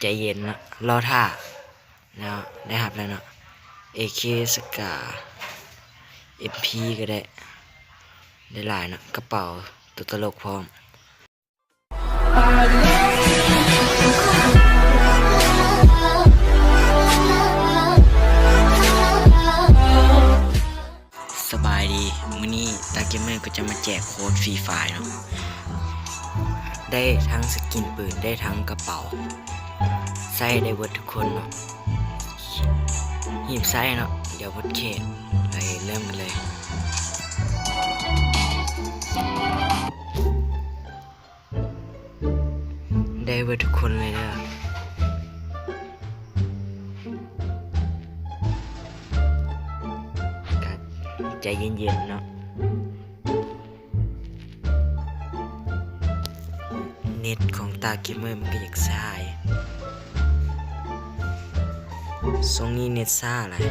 ໃຈເຢັນເນາະ ລໍຖ້າເນາະ. ໄດ້ຮັບແລ້ວເນາະ ເອເຄ ສະກາ ເອັມພີ ກໍໄດ້ ໄດ້ຫຼາຍເນາະ ກະເປົາຕົວຕະຫຼົກພ້ອມ. ສະບາຍດີ ມື້ນີ້ຕາເກມເມີກໍຈະມາແຈກໂຄດຟຣີຟາຍເນາະ ໄດ້ທັງສະກິນປືນ ໄດ້ທັງກະເປົາ ໃຊ້ໄດ້ເບິດທຸກຄົນເນາະ ຮີບໃຊ້ເນາະ ດຽວໝົດເຂດ ໄປເລີ່ມກັນເລີຍ. ໄດ້ເບິດທຸກຄົນເລີຍເດີ ກໍໃຈເຢັນໆເນາະ ເນັດຂອງຕາເກມເມີມັນກໍຢາກຊ້າ ຊ່ວງນີ້ເນັດຊ້າຫຼາຍ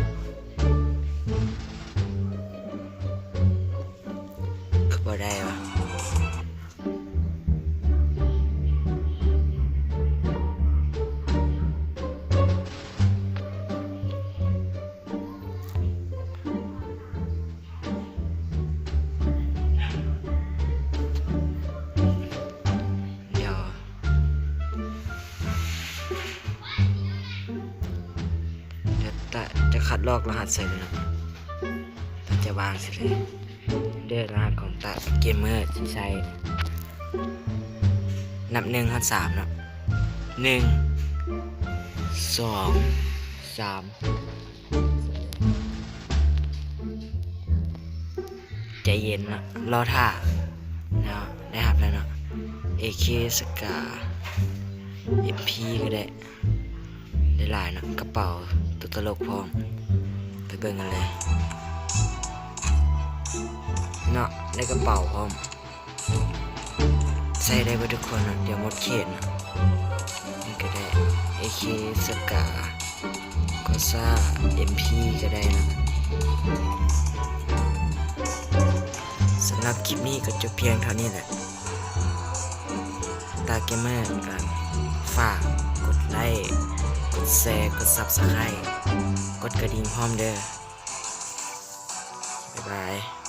ຄືບໍ່ໄດ້ວະ. ດຽວ ດຽວຕາຈະຄັດລອກລະຫັດໃສ່ເນາະ ຕາຈະວາງໃສ່ເລີຍ ເດີ ລະຫັດຂອງຕາເກມເມີຊິໃຊ້ ນັບໜຶ່ງຮອດສາມເນາະ ໜຶ່ງ ສອງ ສາມ. ໃຈເຢັນເນາະ ລໍຖ້າເນາະ ໄດ້ຮັບແລ້ວເນາະ ເອເຄ ສະກາ ເອັມພີ ກໍໄດ້ ໄດ້ຫຼາຍເນາະ ກະເປົາຕົວຕະຫຼົກພ້ອມ ໄປເບິ່ງກັນເລີຍເນາະ ໄດ້ກະເປົາພ້ອມ. ໃຊ້ໄດ້ເບິດທຸກຄົນເນາະ ດຽວໝົດເຂດເນາະ ນີ້ກໍໄດ້ ເອເຄ ສະກາ ກໍຊາ ເອັມພີ ກໍໄດ້ເນາະ. ສຳລັບຄລິບນີ້ກໍຈົບພຽງເທົ່ານີ້ແຫຼະ ຕາເກມເມີກໍຝາກກົດໄລ້ ກົດແຊ ກົດຊັບສະໄຄ ກົດກະດິ່ງພ້ອມເດີ ບາຍບາຍ.